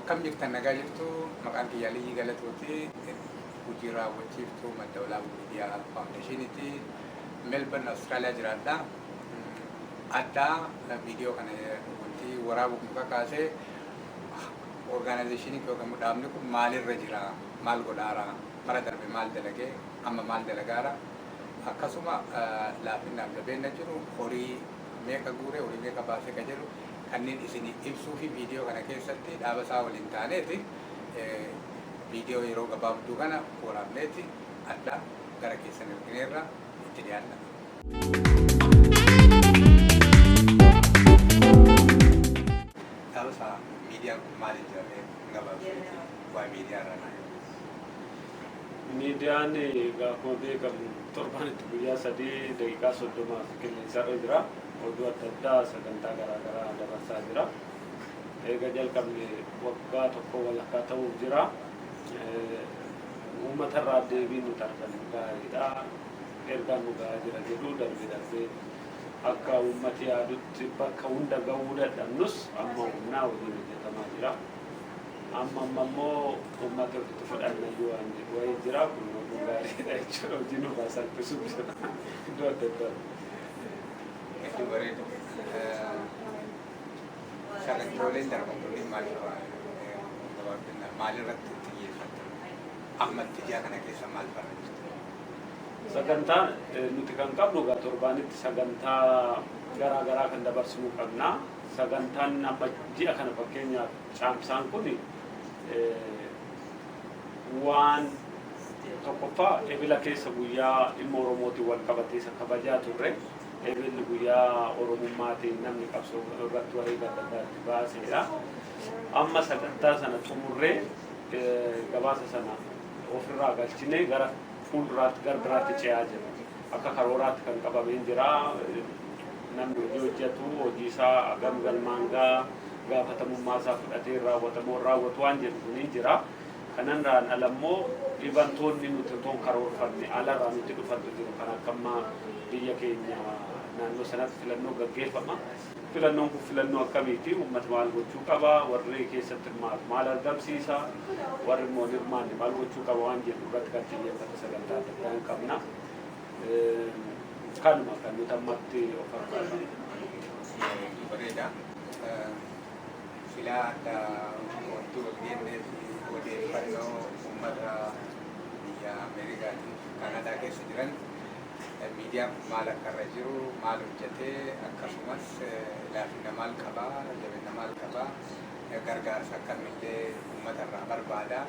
Akkam jirtan, nagaa jirtu? Maqaan kiyya Aliyyii Galatooti. Hojii raawwachiiftuu Madda Walaabuu Miidiyaa Foundationiiti. Melbourne, Austraaliyaa jiraadha. Addaa viidiyoo kana wanti waraabuuf nu kakaase, organizationii yookaan dhaabni kun maalirra jira, maal godhaara, bara darbe maal dalagee, amma maal dalagaara, akkasuma laafinnaaf jabeenna jiru, horii meeqa guure, horii meeqa baasee ka jedhu kanneen isinii ibsuu fi viidiyoo kana keessatti dhaaba isaa waliin taaneeti viidiyoo yeroo gabaabduu kana waraabneeti adda gara keessan ergineerra. Itti dhiyaanna. Dhaaba isaa, miidiyaan kun maaliin jedhamee gabaabseeti waa'ee miidiyaa irraa naa himu? Miidiyaan egaa akkuma beekamu torbanitti guyyaa 3 daqiiqaa 30f qilleensarra jira. Oduu adda addaa, sagantaa garaa garaa dabarsaa jira. Eega jalqabne waggaa tokko walakkaa ta'uuf jira. Uummatarraa deebiin nuti argannu gaariidha. Ergaan nu gahaa jira jedhu. Darbee darbee akka uummati yaadutti bakka hunda gahuu dadhabnus, amma humnaa hojiin hojjetamaa jira. Amma amma immoo uummata ofitti fudhannayyuu waan jedhu wayii jira. Kun oduu gaariidha jechuudha. Hojii nurraa salphisu jira iddoo adda addaa. Hedduu bareedu. Sagantooleen darban kunniin maal fa'aa gabaabinaan maalirratti xiyyeeffattan? Ammatti ji'a kana keessa maal fa'aa jirtu? Sagantaa nuti kan qabnu egaa torbaanitti sagantaa garaa garaa kan dabarsinu qabna. Sagantaan amma ji'a kana, fakkeenyaaf Caamsaan kun, waan tokkoffaa Ebila keessa guyyaa dhimma Oromootiin wal qabatee isa kabajaa turre. Ebilli guyyaa Oromummaatiin namni qabsoo irratti wareega adda addaa itti baaseedha. Amma sagantaa sana xumurree, gabaasa sana ofirraa galchinee, gara fuulduraatti, gara biraatti ce'aa jira. Akka karooraatti kan qabameen jira. Namni hojii hojjetu hojii isaa hagam galmaan ga'a, gaafatamummaa isaa fudhatee raawwatamoo raawwatu waan jedhu kun hin jira. Kanarraan ala immoo eventoonni nuti otoo hin karoorfanne alarraa nutti dhufantu jiru. Kan akka ammaa biyya keenya naannoo sanatti filannoo gaggeeffama. Filannoon kun filannoo akkamiiti? Uummata maal gochuu qaba? Warri keessatti hirmaatu maal argamsiisa? Warri immoo hin hirmaanne maal gochuu qaba waan jedhu irratti kan xiyyeeffate sagantaa adda addaa hin qabna. Kanuma kan nuti ammatti of harkaa qabnu. Bareeda. Silaa adda wanti wal geennee fi odeeffannoo uummata biyya Ameerikaatiif Kaanadaa keessa jiran, miidiyaan kun maal akka irra jiru, maal hojjetee, akkasumas laafina maal qabaa, jabina maal qabaa, gargaarsa akkamillee uummata irraa barbaada,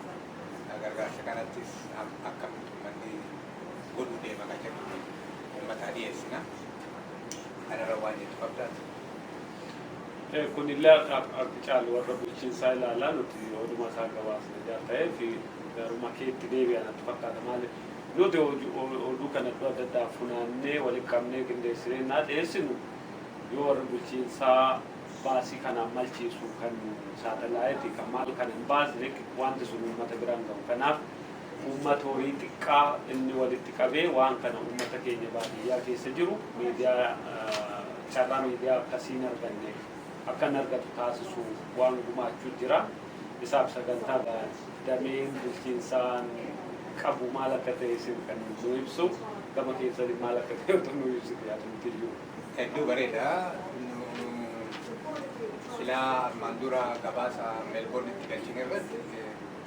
gargaarsa kanattis akkamitti uummanni godhuu deema kan jedhu uummataa dhiyeessina. Kanarra waan jettu qabdaati? Kunillee akka caalu warra bulchiinsaa ilaalaa, nuti oduma isaa gabaasna ijaa ta'eef garuma keetti deebi'a natti fakkaata. Maaliif, nuti oduu kana iddoo adda addaa funaannee, walitti qabnee, qindeessinee naa dhiyeessinu, yoo warri bulchiinsaa baasii kanaan malchiisu kan saatalaayitii kan maal kana hin baasne, wanti sun uummata biraan gahu. Kanaaf uummata horii xiqqaa inni walitti qabee waan kana uummata keenya baadiyyaa keessa jiru miidiyaa, carraa miidiyaa akkasiin arganne akka inni argatu taasisu waan gumaachuu jira. Isaaf sagantaa dameen bulchiinsaan qabu maal akka ta'e isin kan nu ibsu, gama keessanii maal akka ta'e otoo nu ibsite yaadumti iyyuu. Hedduu bareeda. Silaa armaan dura gabaasa Meelboornitti galchine irratti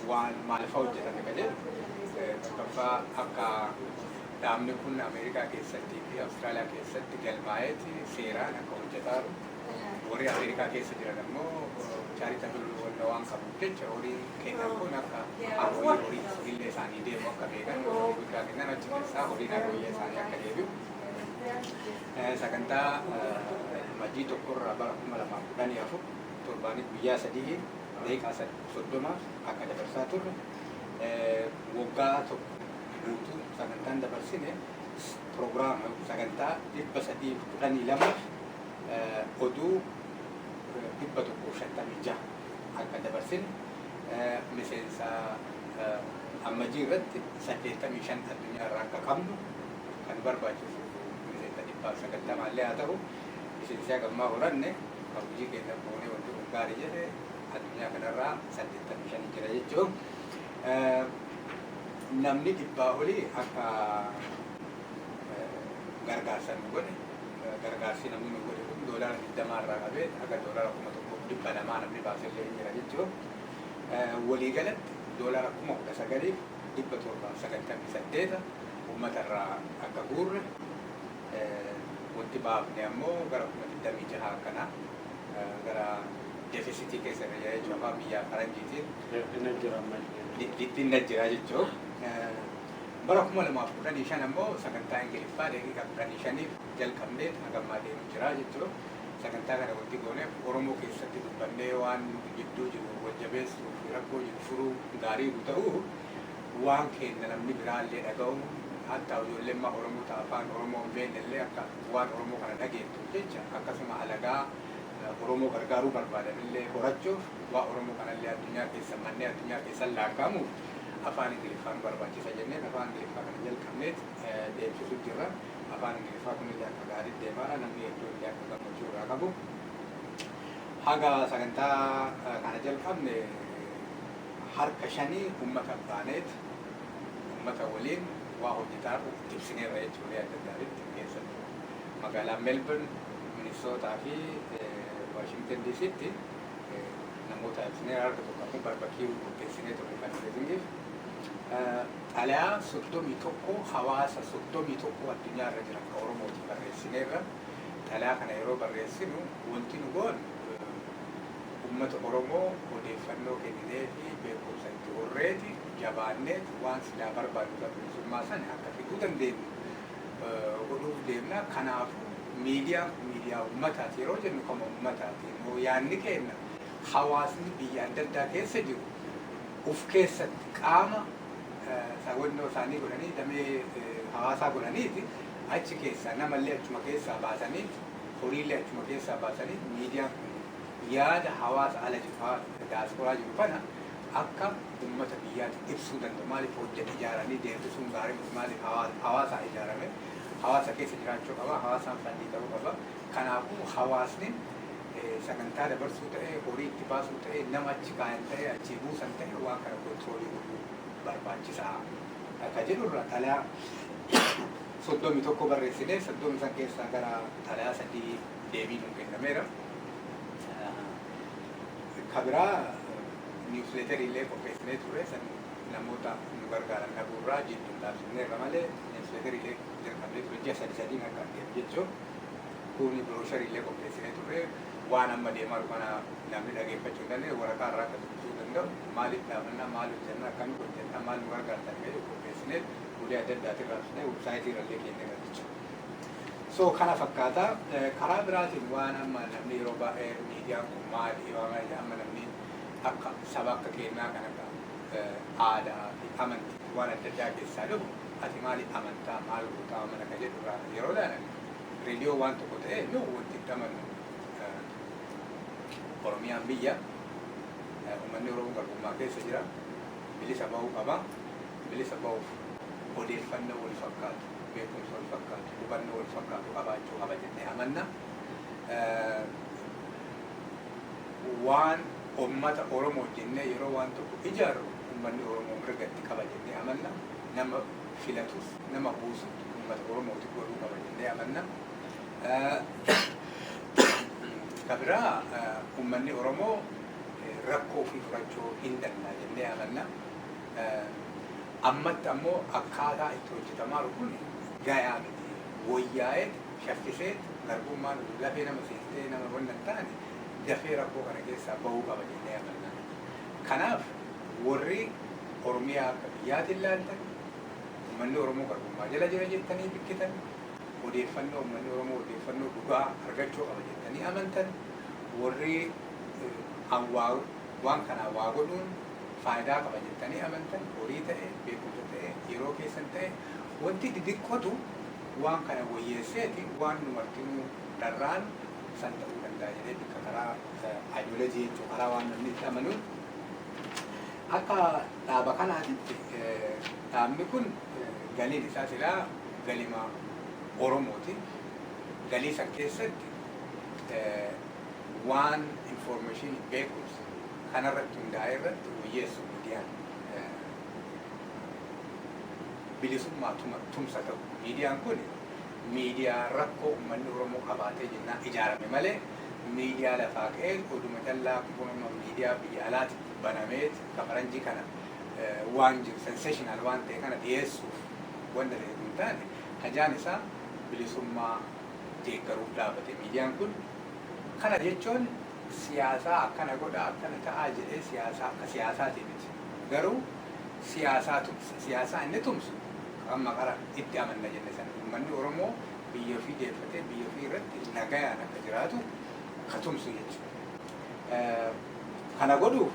waan maal fa'aa hojjetame ka jedhu, tokkoffaa akka dhaabni kun Ameerikaa keessattii fi Awustiraaliyaa keessatti galmaa'eeti seeraan akka hojjetaaru, warri Ameerikaa keessa jiran ammoo charitable wanta waan qabuuf jecha horii kennan kun akka horii horii illee isaanii deemu akka beekan, horii guddaa kennan achi keessaa horiin horiyyee isaanii akka deebi'u, sagantaa majii tokkorraa bara 2014 torbaanii guyyaa 3 daqiiqaa 30 akka dabarsaa turre, waggaa tokko guutuu sagantaan dabarsine piroogiraama sagantaa 312f oduu 156 akka dabarsine, miseensa Ammajii irratti 85 addunyaa irraa akka qabnu, kan barbaachisu miseensa 190 illee haa ta'u, miseensi hagammaa horanne kan hojii keenya boonee wanti kun gaarii jedhe addunyaa kanarraa. 85 jira jechuun. Namni 100 olii akka gargaarsa nu godhe. Gargaarsi namni nu godhe kun $20 irraa qabee haga $1,200 namni baasellee hin jira jechuun. Waliigalatti $19,798 uummata irraa akka guurre, wanti baafne ammoo gara 26,000 akkanaa, gara deficit keessa irra jira jechuudha afaan biyyaa faranjiitiin. Inni jira ammallee. Dhidhinna jira jechuudha. Bara 2015 ammoo sagantaa Ingiliffaa daqiiqaa 15f jalqabnee hagammaa deemu jira jechuudha. Sagantaa kana wanti gooneef Oromoo keessatti dubbannee waan nu gidduu jiru wal jabeessuu fi rakkoo jiru furuu gaarii nu ta'uu, waan keenya namni biraallee dhaga'u, hatta ijoolleen maa Oromoo ta'a afaan Oromoo hin beekne illee akka waan Oromoo kana dhageettuuf jecha, akkasuma alagaa Oromoo gargaaruu barbaadanillee horachuuf, waa Oromoo kanallee addunyaa keessa mannee addunyaa keessa lakkaa'amuuf afaan Ingiliffaa nu barbaachisa jenneen afaan Ingiliffaa kana jalqabneet deemsisuu jirra. Afaan Ingiliffaa kunillee akka gaarii deemaadha, namni hedduun illee akka gammachuu irraa qabu. Haga sagantaa kana jalqabne harka shanii uummata baaneet uummata waliin waa hojjetaa itti ibsineerra jechuudha adda addaatitti, keessattuu magaalaa Melbourne, Minnesota fi Washington DCtti namoota ibsineerra. Harka tokko ammoo barbecue qopheessinee turre fundraisingiif. Xalayaa 31 hawaasa 31 addunyaa irra jiran ka Oromootiin barreessineerra. Xalayaa kana yeroo barreessinu wanti nu goonu uummata Oromoo odeeffannoo kenninee fi beekumsa itti horreeti jabaanneet waan silaa barbaadu kan bilisummaa sana akka fiduu dandeenyu godhuuf deemna. Kanaafuu miidiyaan kun miidiyaa uummataati yeroo jennu kama uummataati. Immoo yaadni keenya hawaasni biyya adda addaa keessa jiru uf keessatti qaama sawwannoo isaanii godhanii, damee hawaasaa godhaniiti, achi keessaa namallee achuma keessaa baasanii, horiillee achuma keessaa baasanii, miidiyaan kun yaada hawaasa ala jiru, hawaasa daasporaa jiru kana akka uummata biyyaatti ibsuu danda'u. Maaliif hojjeta ijaaranii deemsisuun gaarii miti? Maaliif hawaasaa ijaarame hawaasa keessa jiraachuu qaba, hawaasaan fund ta'uu qaba. Kanaafuu hawaasni sagantaa dabarsuu ta'e, horii itti baasuu ta'e, nama achi kaayan ta'e, achi buusan ta'e, waan kana control godhuu barbaachisaa akka jedhurra xalayaa 31 barreessinee, 30 san keessaa gara xalayaa sadii deebii nuuf kennameera. Kabiraa newsletter illee qopheessinee turre, san namoota nu gargaaran dhabuurraa jidduun dhaabsifneerra malee newsletter illee jalqabnee ture, ji'a sadi sadiin akka deemu jechuun. Kuni brochure illee qopheessinee turre, waan amma deemaa jiru kana namni dhageeffachuu hin dandeenye waraqaa irraa akka dubbisuu danda'u, maaliif dhaabannaa, maal hojjannaa, akkamitti hojjannaa, maal nu gargaartan jedhu qopheessinee ulee adda addaatiin raabsinee website irra illee kenneera jechuudha. So kana fakkaata. Karaa biraatiin waan amma namni yeroo baay'ee miidiyaan kun maali waan amma namni akka saba akka kennaa kan akka aadaa fi amantii waan adda addaa keessaa dhufu, ati maali amantaa, maal gootaa amana ka jedhu irraa yeroo ilaalan, reediyoo waan tokko ta'e nu wanti itti amannu, Oromiyaan biyya, uummanni Oromoo garbummaa keessa jira, bilisa bahuu qaba. Bilisa bahuuf odeeffannoo wal fakkaatu, beekumsa wal fakkaatu, hubannoo wal fakkaatu qabaachuu qaba jennee amanna. Waan uummata Oromoo jennee yeroo waan tokko ijaarru uummanni Oromoo mirga itti qaba jennee amanna. Nama filatus nama buusus uummata Oromooti godhuu qaba jennee amanna. Kabiraa uummanni Oromoo rakkoo ofii furachuu hin danda'a jennee amanna. Ammatti ammoo akkaataa itti hojjetamaa jiru kun gayaa miti. Wayyaa'eet shaffiseet garbummaan lafee nama seentee nama wanna hin taane dafee rakkoo kana keessaa bahuu qaba jennee amanna. Kanaaf warri Oromiyaa akka biyyaatiin ilaaltan, uummanni Oromoo garbummaa jala jira jettanii bikkitan, odeeffannoo uummanni Oromoo odeeffannoo dhugaa argachuu qaba jettanii amantan, warri waan kanaa waa godhuun faayidaa qaba jettanii amantan, horii ta'e, beekumsa ta'e, yeroo keessan ta'e, wanti xixiqqootu waan kana wayyeesseeti waan nu martinuu dharraan san ta'uu danda'a jedhee bikka karaa ideology jechuun karaa waan namni itti amanuun akka dhaaba kanaatitti dhaabni kun galiin isaa silaa galima Oromooti. Galii san keessatti waan information, beekumsa Kanarratti hundaa'ee irratti wayyeessu miidiyaan bilisummaa tumsa ta'u. Miidiyaan kun miidiyaa rakkoo uummanni Oromoo qabaatee jennaan ijaarame malee, miidiyaa lafaa ka'ee oduma callaa miidiyaa biyya alaatti banamee ka faranjii kana waan jiru sensational waan ta'e kana dhiyeessuuf wanta ta'e hin taane, hajaan isaa bilisummaa deeggaruuf dhaabate miidiyaan kun. Kana jechuun siyaasaa akkana godha, akkana ta'aa jedhee siyaasaa akka siyaasaati miti. Garuu siyaasaa tumsa. Siyaasaa inni tumsu amma qara itti amanna jenne sana, uummanni Oromoo biyya ofii deeffatee biyya ofii irratti nagayaan akka jiraatu ka tumsu jechuudha. Kana godhuuf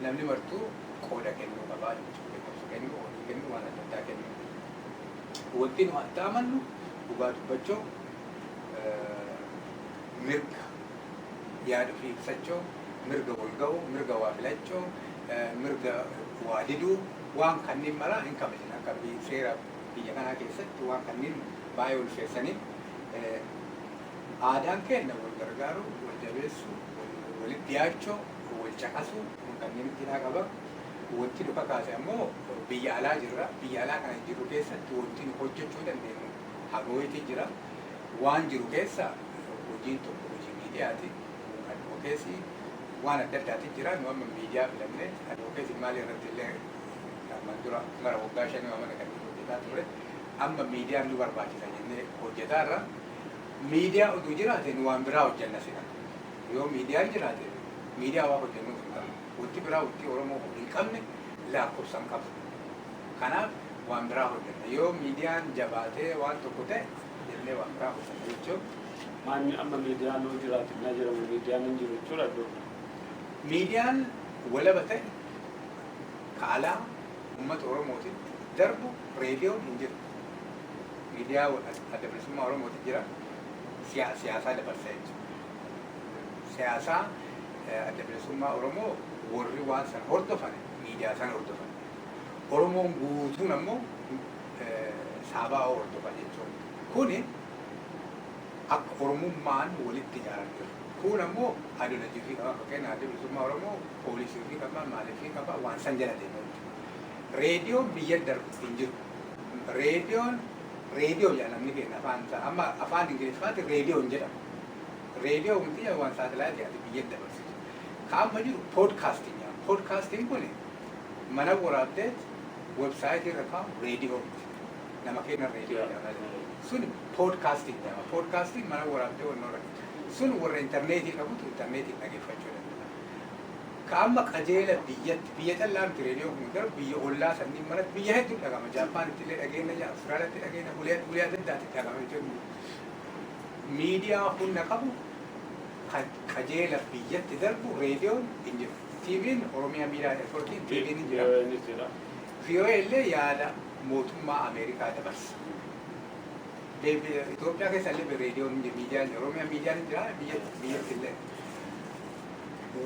namni martuu qooda kennuu qabaa jechuudha. Beekumsa kennuu, horii kennuu, waan adda addaa kennuu. Wanti nu adda amannu dhugaa dubbachuu, mirga yaada ofii ibsachuu, mirga wal ga'uu, mirga waa filachuu, mirga waa diduu, waan kanneen maraa hin kabajin. Akka seera biyya kanaa keessatti waan kanneen baay'ee ulfeessanii, aadaan keenya wal gargaaruu, wal jabeessuu, walitti dhiyaachuu, wal caqasuu kanneen itti qaba. Wanti nu kakaase ammoo biyya alaa jirra. Biyya alaa kana jiru keessatti wanti nu hojjechuu dandeenyu hagooyitii jira. Waan jiru keessa hojiin tokko hojii miidiyaati. Advocacy waan adda addaati jira. Nu amma miidiyaa filannee advocacy maal irratti illee ammaan dura gara waggaa 5 mana kan hojjetaa ture. Amma miidiyaan nu barbaachisa jennee hojjetaa irra. Miidiyaa oduu jiraate nu waan biraa hojjenna sila. Yoo miidiyaan jiraate miidiyaa waa hojjennuuf hin qabnu. Wanti biraa wanti Oromoo hin qabne lakkoofsa hin qabu. Kanaaf waan biraa hojjenna. Yoo miidiyaan jabaatee waan tokko ta'e jennee waan biraa hojjenna jechuun. Maanni amma miidiyaan yoo jiraate na jedhamu miidiyaan hin jiru jechuudha iddoo kana. Miidiyaan walaba ta'e ka alaa uummata Oromootitti darbu reediyoon hin jiru. Miidiyaa Adda Bilisummaa Oromootti jira. Siyaasaa dabarsa jechuudha. Siyaasaa Adda Bilisummaa Oromoo warri waan sana hordofan miidiyaa sana hordofan. Oromoon guutuun ammoo saabaa hordofa jechuudha. Kuni akka Oromummaan walitti ijaaramu. Kun ammoo ideology ofii qaba. Fakkeenyaaf, Adda Bilisummaa Oromoo policy ofii qaba, maalii ofii qaba, waan san jala deema jechuudha. Reediyoon biyya darbu hin jiru. Reediyoon reediyoo jedha namni keenya afaan isaa. Amma afaan Ingiliffaatti reediyoo hin jedhamu. Reediyoo wanti waan saatalaayitii ati biyya dabarsitu. Ka amma jiru podcasting jedhama. Podcasting kun mana waraabdeet website irra kaa'u reediyoo miti. Nama keenya reediyoo jedhama. Sun podcasting jedhama. Podcasting mana waraabdee wannoo sun warra intarneetii qabutu intarneetiin dhageeffachuu danda'a. Ka amma qajeela biyyatti, biyya callaa miti, reediyoo kun gara biyya ollaa sanniin maratti biyya hedduu dhagama. Jaappaanitti illee dhageenya, Awustiraaliyaatti dhageenya, ulee ulee adda addaatti dhagama jechuudha. Miidiyaa humna qabu qajeela biyyatti darbu reediyoon hin jiru. TV'n Oromiyaa Miidiyaa Neetworkiin TV'n hin jira. Innis jira. VOA illee yaada mootummaa Ameerikaa dabarsa. Itoophiyaa keessa illee reediyoon hin jiru, miidiyaan Oromiyaa miidiyaan hin jira, biyyatti illee.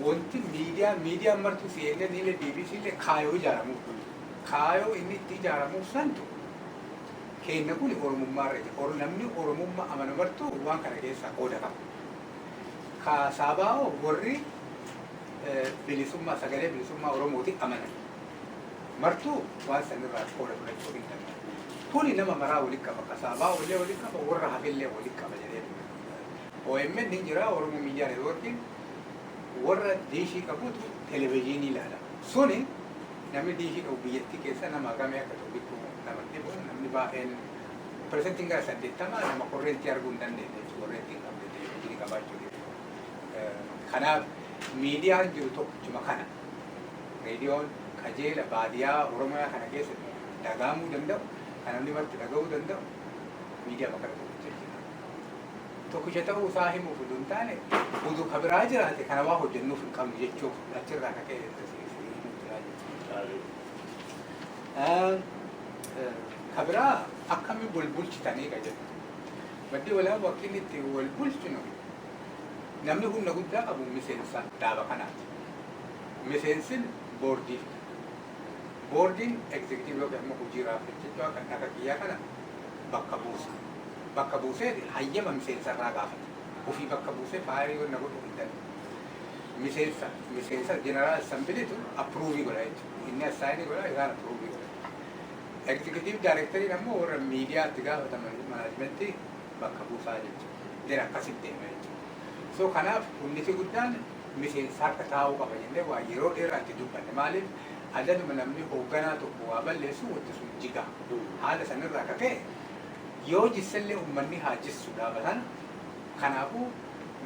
Wanti miidiyaa miidiyaan martuu CNN illee BBC illee kaayoo ijaaramuuf. Kaayoo inni itti ijaaramuuf santu keenya kun Oromummaa irra jira. Namni Oromummaa amanu martuu waan kana keessaa qooda qaba. Ka Saabaa'oo warri bilisummaa, sagalee bilisummaa Oromooti amanan. Martuu waan sanirraa qooda fudhachuu hin danda'u. Kuni nama maraa walitti qaba. Ka Saabaa'oo illee walitti qaba, warra hafellee walitti qaba jedhee. OMN ni jira, Oromoo Miidiyaa Neetworkiin warra diishii qabutu televezyiinii ilaala. Suni namni diishii qabu biyyattii keessa nama hagamee akka ta'u bikkuu nama dhibu, namni baay'een persentiin gara 80 nama korreentii arguu hin dandeenye jechuudha. Korreentii hin qabne televezyiinii qabaachuu jechuudha. Kanaaf miidiyaan jiru tokkichuma kana. Reediyoon qajeela baadiyaa Oromiyaa kana keessatti dhagahamuu danda'u, kan namni marti dhaga'uu danda'u miidiyaa bakka tokkicha jira. Tokkicha ta'uu isaa himuuf utuu hin taane, utuu ka biraa jiraate kana waa hojjennuuf hin qabnu jechuuf achirraa akka ka'e himuuf jira jechuudha. Ka biraa akkamiin wal bulchitanii ka jedhu. Maddi Walaabuu akka inni itti wal bulchinu, namni humna guddaa qabu miseensa dhaaba kanaati. Miseensin boordii fida. Boordiin executive yookiin immoo hojii raawwachiiftuu akka akka kiyyaa kana bakka buusa. Bakka buusee hayyama miseensa irraa gaafata. Ofii bakka buusee fire yoo na godhu hin danda'u. Miseensa General Assemblytu approve godha jechuudha. Inni assign godha, isaan approve godha. Executive Directoriin ammoo warra miidiyaatti gaafataman managementii bakka buusaa jechuudha. Then akkasitti deema jechuudha. So kanaaf hunniti guddaan miseensa harka taa'uu qaba jennee waa yeroo dheeraa itti dubbanne. Maaliif, adaduma namni hoogganaa tokko waa balleessu wanti sun jiga. Haala sanirraa akka ka'e yoo jissellee uummanni haa jissu dhaaba sana. Kanaafuu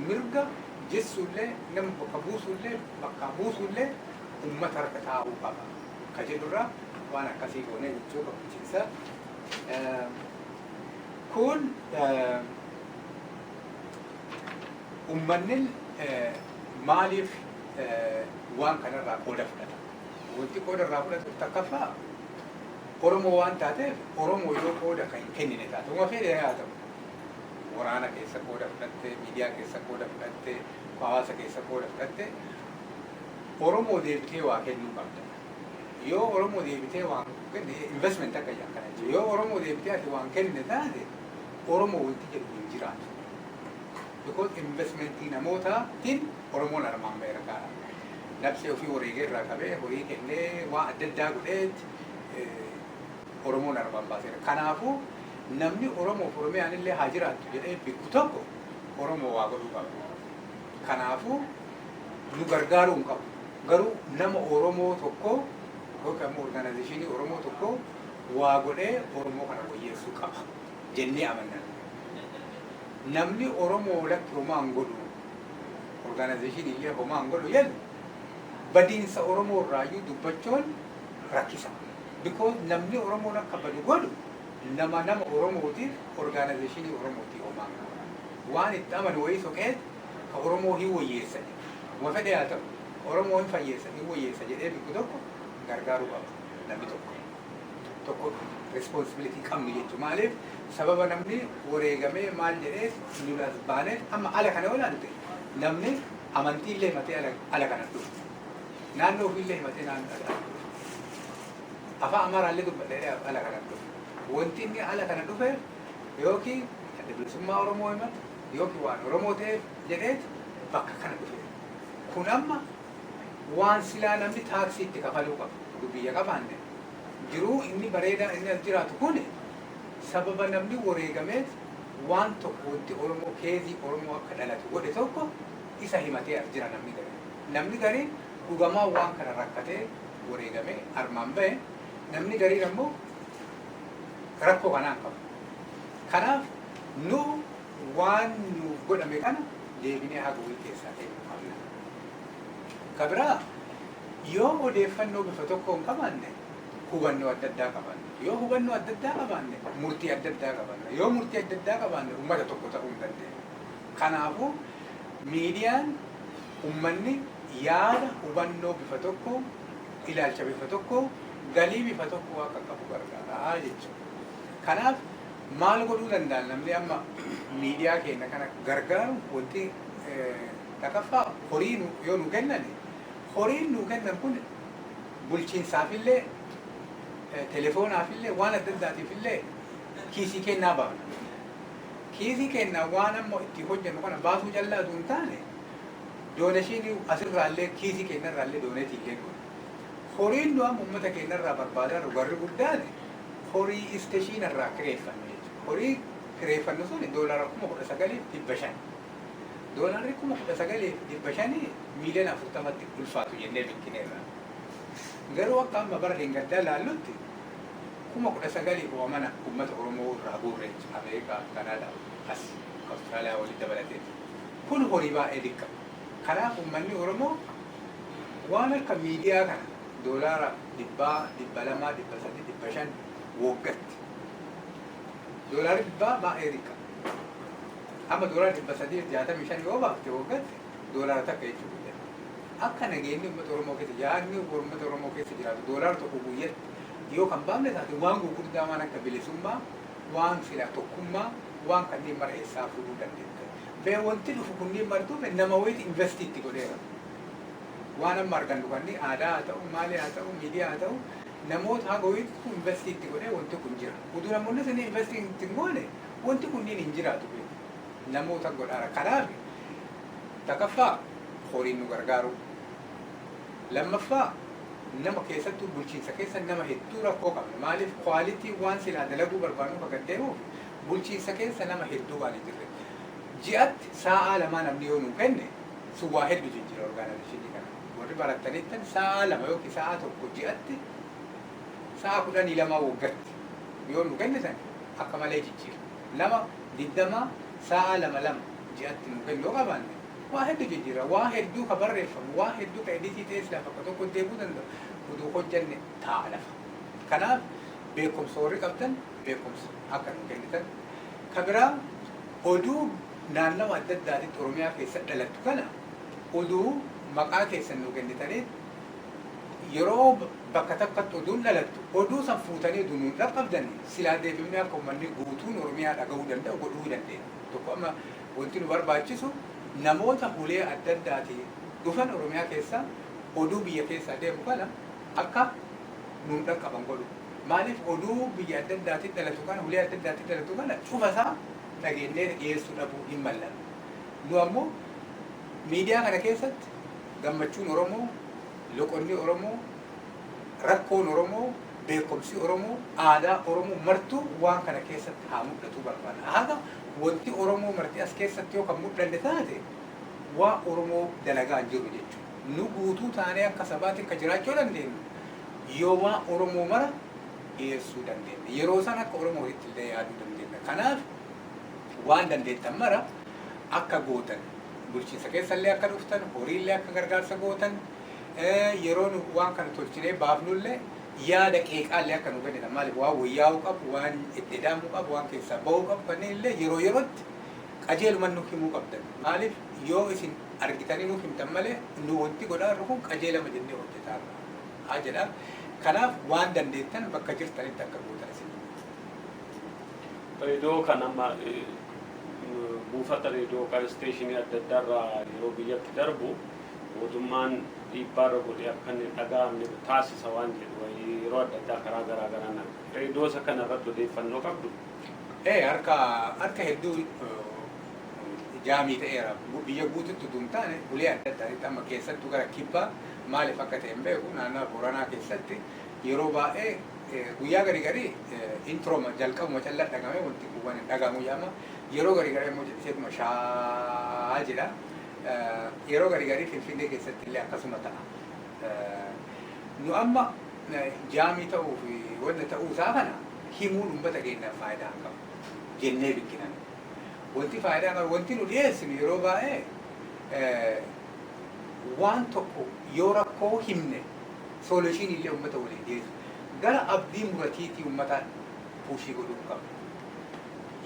mirga jissuullee, nama bakka buusullee, bakka buusullee uummata harka taa'uu qaba. Ka jedhurraa waan akkasii goonee jechuu qabachiisa. Kun uummanni maaliif waan kanarraa qooda fudhata? Wanti qooda irraa fudhatu takkaffaa Oromoo waan taateef, Oromoo yoo qooda kan hin kennine taate, uma fedhe haa ta'u, waraana keessa qooda fudhatte, miidiyaa keessa qooda fudhatte, hawaasa keessa qooda fudhatte, Oromoo deebitee waa kennuu qabda. Yoo Oromoo deebitee waan kenne, investment akka jedhan kana jechuudha. Yoo Oromoo deebitee ati waan kennine taate, Oromoo wanti jedhu hin jiraatu. Because investmentii namootaatiin Oromoon armaan ba'eera ka'a. Nabsee ofii wareegee irraa qabee, horii kennee, waan adda addaa godheet Oromoon armaan baaseera. Kanaafuu namni Oromoof Oromiyaan illee haa jiraattu jedhee bikku tokko Oromoo waa godhuu qaba. Kanaafuu nu gargaaruu hin qabu. Garuu nama Oromoo tokko yookaan immoo organizationii Oromoo tokko waa godhee Oromoo kana wayyeessuu qaba jennee amanna. Namni Oromoo lakki homaa hin godhu, organizationii illee homaa hin godhu jedhu, badiinsa Oromoo irraayyuu dubbachuun rakkisa. Because namni Oromoon akka badu godhu nama Oromootiif organizationii Oromootii homaa hin qabu. Waan itti amanu wayii soqeet ka Oromoo hin wayyeessa jedhu. Uma fedhe haa ta'u. Oromoo hin fayyeessa, hin wayyeessa jedhee bikku tokko gargaaruu qaba namni tokko. Tokko responsibility qabnu jechuudha. Maaliif, sababa namni wareegamee maal jedhee nu as baaneef amma ala kana olaante namni amantii illee himatee ala kana dhufu. Naannoo ofiillee himatee naannoo ala kana dhufu. Afaan Amaaraallee dubbadhee ala kana dhufu. Wanti inni ala kana dhufeef yookiin Adda Bilisummaa Oromoo himatu yookiin waan Oromoo ta'eef jedheet bakka kana dhufe. Kun amma waan silaa namni taaksii itti kafaluu qabu. Biyya qabaanne jiruu inni bareedaa inni as jiraatu kun sababa namni wareegameet waan tokko wanti Oromoo caseii Oromoo akka dhalatu godhe tokko isa himatee as jira namni gariin. Namni gariin dhugamaa waan kana rakkatee wareegamee armaan bahe, namni gariin ammoo rakkoo kanaan qabu. Kanaaf nu waan nuuf godhame kana deebinee haga wayii keessaa kennuu qabna. Ka biraa, yoo odeeffannoo bifa tokko hin qabaanne hubannoo adda addaa qabaanna. Yoo hubannoo adda addaa qabaanne murtii adda addaa qabaanna. Yoo murtii adda addaa qabaanne uummata tokko ta'uu hin dandeenyu. Kanaafuu miidiyaan uummanni yaada hubannoo bifa tokko, ilaalcha bifa tokko, galii bifa tokko akka qabu gargaara jechuudha. Kanaaf maal godhuu danda'an namni amma miidiyaa keenya kana gargaaru? Wanti takaffaa horii yoo nu kennan, horiin nu kennan kun bulchiinsaafillee, telefoonaafillee, waan adda addaatiifillee kiisii kennaa baafna. Kiisii kennaa waan amma itti hojjennu kana baasuu callaa osoo hin taane, donationii asirraallee, kiisii kennarraallee donate illee goona. Horiin nu amma uummata keenyarraa barbaadaa jiru warri guddaan horii stationarraa kireeffannu jechuudha. Horii kireeffannu sun doolaara 19,500. Doolaarri 19,500 miiliyoona 40tti ulfaatu jennee bikkineerra. Garuu akka amma bara dheengaddaa laallutti 19,000 mana uummata Oromoo irraa guurre jechuudha. Ameerikaa, Kanaadaa, as Awustiraaliyaa walitti dabalatee. Kun horii baay'ee xiqqa. Kanaaf uummanni Oromoo waan akka miidiyaa kana doolaara 100, 200, 300, 500 woggatti. Doolaarri 100 baay'ee xiqqa. Amma doolaara 365 yoo baafte woggatti doolaara 1 jechuudha. Akka nageenyi uummata Oromoo keessa, yaadni uummata Oromoo keessa jiraatu, doolaara 1 guyyatti yoo kan baafne taate, waan gurguddaa, waan akka bilisummaa, waan sila tokkummaa, waan kanneen mara eessaa fuudhuu dandeetta? Bee wanti dhufu kunneen martuu nama wayiiti invest itti godheera. Waan amma argannu kanneen aadaa haa ta'u, maali haa ta'u, miidiyaa haa ta'u, namoota haga wayiitu invest itti godhee wanti kun jira. Utuu namoonni sun invest itti hin goone wanti kunniin hin jiraatu beeku. Namoota godhaara. Kanaaf takaffaa Horiin nu gargaaru. Lammaffaa, nama keessattuu bulchiinsa keessa nama hedduu rakkoo qabna. Maaliif? Quality waan silaa dalaguu barbaadnu kan deemuuf bulchiinsa keessa nama hedduu waan hin jirre. Ji'atti sa'aa 2 namni yoo nuu kenne, sun waa hedduu jijjiira organization kana. Warri barattaniittan sa'aa 2 yookiin sa'aa 1 ji'atti, sa'a 12 waggatti yoo nu kennitan akka malee jijjiira. Nama 20 sa'a 2 2 ji'atti nu kennu yoo qabaanne, waa hedduu jijjiira. Waa hedduu ka barreeffamu, waa hedduu ka edit ta'ee silaa bakka tokko deebuu danda'u utuu hojjanne taa'a lafa. Kanaaf beekumsa warri qabdan beekumsa akka nu kennitan. Ka biraa, oduu naannawa adda addaatitti Oromiyaa keessa dhalattu kana oduu maqaa keessan nu kennitanii, yeroo bakka takkatti oduun dhalattu oduu san fuutanii oduu nuun dhaqqabdanii, silaa deebifnee akka uummanni guutuun Oromiyaa dhaga'uu danda'u godhuu dandeenya. Tokko, amma wanti nu barbaachisu namoota hulee adda addaatii dhufan Oromiyaa keessaa oduu biyya keessaa deemu kana akka nuun dhaqqaban godhu. Maaliif? Oduu biyya adda addaatiin dhalatu kana, hulee adda addaatiin dhalatu kana cufasaa dhageenyee dhiyeessuu dhabuu hin mallan. Nu ammoo miidiyaa kana keessatti gammachuun Oromoo, loqonni Oromoo, rakkoon Oromoo, beekumsi Oromoo, aadaa Oromoo martuu waan kana keessatti haa mul'atuu barbaada. Haga wanti Oromoo marti as keessatti yoo kan mul'anne taate, waa Oromoo dalagaa hin jiru jechuudha. Nu guutuu taanee akka sabaatti akka jiraachuu dandeenyu yoo waa Oromoo mara dhiyeessuu dandeenya. Yeroo san akka Oromootitti illee yaaduu dandeenya. Kanaaf waan dandeettan mara akka gootan, bulchiinsa keessallee akka dhuftan, horiillee akka gargaarsa gootan, yeroo nu waan kana tolchinee baafnullee yaada qeeqaallee akka nu kennitan. Maaliif? Waan wayyaa'uu qabu, waan itti hidhamuu qabu, waan keessaa bahuu qabu kanneen illee yeroo yerootti qajeeluman nu himuu qabdan. Maaliif? Yoo isin argitanii nuuf himtan malee nu wanti godhaa jirru kun qajeelama jennee hojjetaa jirra haa jedha. Kanaaf waan dandeettan bakka jirtanitti akka gootan isin. Reediyoo kan amma buufata reediyoo kan station adda addaarraa yeroo biyyatti darbu mootummaan dhiibbaarra godhee akka inni dhaga'amne taasisa waan jedhu wayii yeroo adda addaa karaa garaa garaan reediyoo isa kana irratti odeeffannoo qabdu. Ee, harka hedduu jam ta'eera. Biyya guututti utuu hin taane ulee adda addaatti, amma keessattuu gara kibbaa, maaliif akka ta'e hin beeku, naannoo Booranaa keessatti yeroo baay'ee guyyaa garii garii introma jalqabuma callaa dhagame, wanti kuuwwan hin dhagamu jedhama. Yeroo garii garii immoo jedhiseetuma shaa jedha. Yeroo garii garii Finfinnee keessatti illee akkasuma ta'a. Nu amma jam ta'uu fi wanta ta'uu isaa kana himuun uummata keenyaaf faayidaa hin qabu jennee bikkinan. Wanti faayidaa qabu, wanti nu dhiyeessinu yeroo baay'ee waan tokko yoo rakkoo himne solution illee uummata waliin dhiyeessu. Gara abdii muratiitii uummata push godhuu hin qabnu.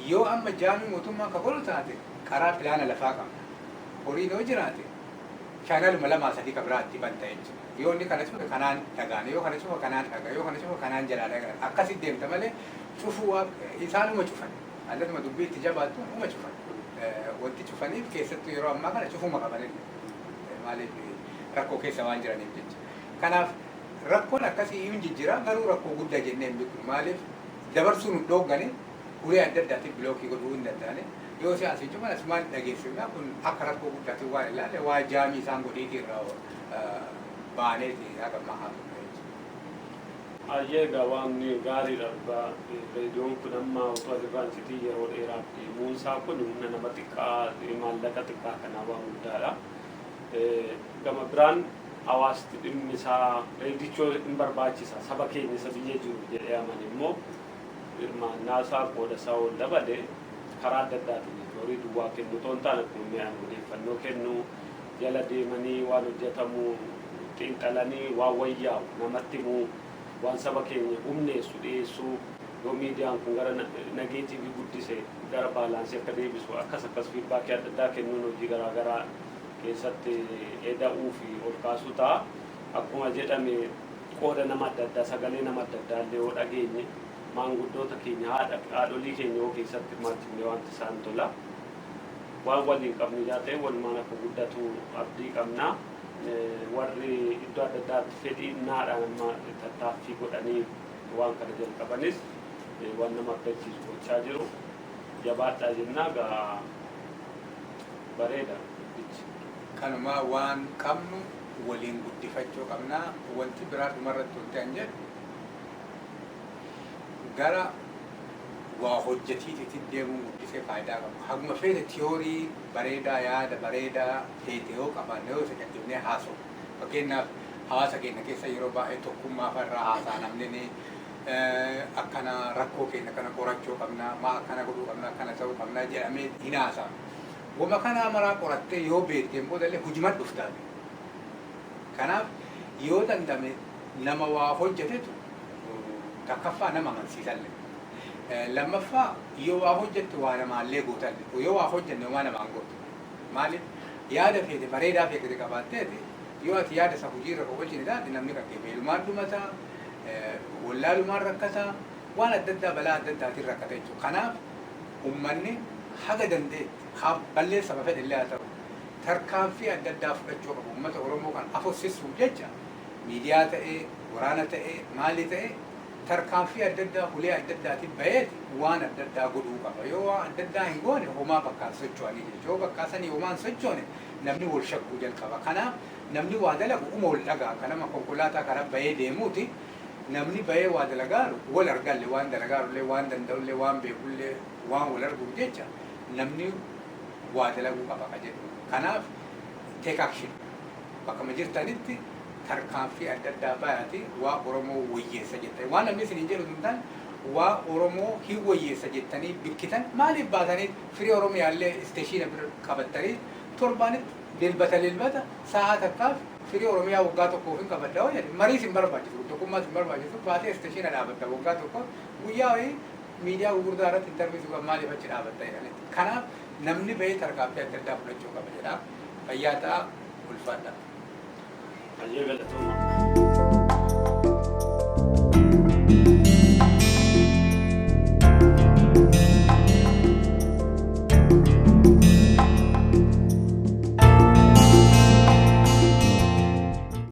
Yoo amma jam mootummaan ka godhu taate, karaa pilaana lafaa qabna. Horiin yoo jiraate channeluma lamaa sadii ka biraa itti banta jechuudha. Yoo inni kana cufe kanaan dhagaane, yoo kana cufa kanaan dhaga, yoo kana cufa kanaan jalaa dhaga. Akkasitti deemta malee cufuu isaanuma cufan. Allatuma dubbii itti jabaattu uma cufan. Wanti cufaniif keessattuu yeroo ammaa kana cufuma qabanillee. Maaliif? Rakkoo keessa waan jiraniif jecha. Kanaaf rakkoon akkasii hin jijjiira, garuu rakkoo guddaa jennee hin beeknu. Maaliif? Dabarsuu nu dhooggane, ulee adda addaatiin block godhuu hin danda'ani. Yoo si asii cufan asumaan dhageessifna. Kun akka rakkoo guddaatiin waan ilaalle, waa jam isaan godhiitii irraa baaneeti haga ammaa haasofna jechuudha. Ayyee, egaa waan gaariidha dhugaa. Reediyoon kun amma utuu asirraan citii yeroo dheeraaf deemuun isaa kun humna nama xiqqaa, maallaqa xiqqaa kanaa waan guddaadha. Gama biraan hawaasti dhimmi isaa reedichoo hin barbaachisa, saba keenya isa biyya jiru jedhee amane immoo hirmaannaa isaa, qooda isaa ol dabale karaa adda addaatiin horii duwwaa kennu otoo hin taane, akkuma mi'aan odeeffannoo kennu, jala deemanii waan hojjetamu xiinxalanii waan wayyaa'u namatti himuu, waan saba keenya humneessu dhiyeessuu, yoo miidiyaan kun gara negative guddise gara balance akka deebisu, akkas akkas feedback adda addaa kennuun hojii garaa garaa keessatti eda'uu fi ol kaasuu ta'a. Akkuma jedhame qooda nama adda addaa, sagalee nama adda addaa illee yoo dhageenye, maanguddoota keenya, haadha haadholii keenya yoo keessatti hirmaachifne wanti isaan tola. Waan waliin qabnu ijaa ta'e walumaan akka guddatu abdii qabna. Warri iddoo adda addaatti fedhii naadhaan amma tattaaffii godhanii waan kana jalqabanis waan nama abdachiisu gochaa jiru. Jabaadhaa jennaa gaa, bareeda dubbichi. Kanuma waan qabnu waliin guddifachuu qabna. Wanti biraa dhumarratti wanti an jedhu, gara waa hojjetiititti deemuun guddisee faayidaa qabu. Haguma feete tiyoorii bareedaa, yaada bareedaa feete yoo qabaanne, yoo isa callisnee haasa'u. Fakkeenyaaf, hawaasa keenya keessa yeroo baay'ee tokkummaa farraa haasaa namni ni akkana, rakkoo keenya kana qorachuu qabna, maa akkana godhuu qabna, akkana ta'uu qabna jedhamee hin haasa'amu. Wama kanaa maraa qorattee yoo beekteen boodallee hujima dhuftaate. Kanaaf yoo dandame nama waa hojjetetu takkaffaa nama amansiisallee. Lammaffaa, yoo waa hojjette waa namaallee gootalle. Yoo waa hojjenne waa namaan gootu. Maaliif, yaada feete bareedaa feete qabaatteeti, yoo ati yaada isa hojiirra oolchine taate, namni kan kee beelumaan dhumataa, wallaalumaan rakkataa, waan adda addaa, balaa adda addaatiin rakkata jechuudha. Kanaaf uummanni haga dandeetti haa balleessa fedhe illee haa ta'u, tarkaanfii adda addaa fudhachuu qabu. Uummata Oromoo kan afossisuuf jecha miidiyaa ta'ee, waraana ta'ee, maali ta'ee, tarkaanfii adda addaa ulee adda addaatiin baheeti waan adda addaa godhuu qaba. Yoo waan adda addaa hin goone, homaa bakkaan socho'anii jechuudha. Yoo bakkaa sanii homaa hin sochoone, namni wal shakkuu jalqaba. Kanaaf namni waa dalagu uma wal dhagaa. Kanama konkolaataa karaa bahee deemuuti. Namni bahee waa dalagaaru wal argalle, waan dalagaarullee, waan danda'ullee, waan beekullee waan wal arguuf jecha namni waa dalaguu qaba ka jedhu. Kanaaf take action. Bakkuma jirtanitti tarkaanfii adda addaa bayaati waa Oromoo wayyeessa jettanii. Waan namni isin hin jedhu hin taane, waa Oromoo hin wayyeessa jettanii bikkitan maaliif baatanii firii Oromiyaallee isteeshiina bira qabattanii torbaanitti dilbata dilbata sa'aa takkaaf firii Oromiyaa waggaa tokkoof hin qabadda yoo jedhe, mariis hin barbaachisu, tokkummaas hin barbaachisu, baatee isteeshiina dhaabatta waggaa tokko, guyyaa wayii miidiyaa gurguddaa irratti interview qabu maaliif achi dhaabatta jedhanitti. Kanaaf namni bahee tarkaanfii adda addaa fudhachuu qaba jedha. Fayyaa ta'a, ulfaadha. Baay'ee galatooma.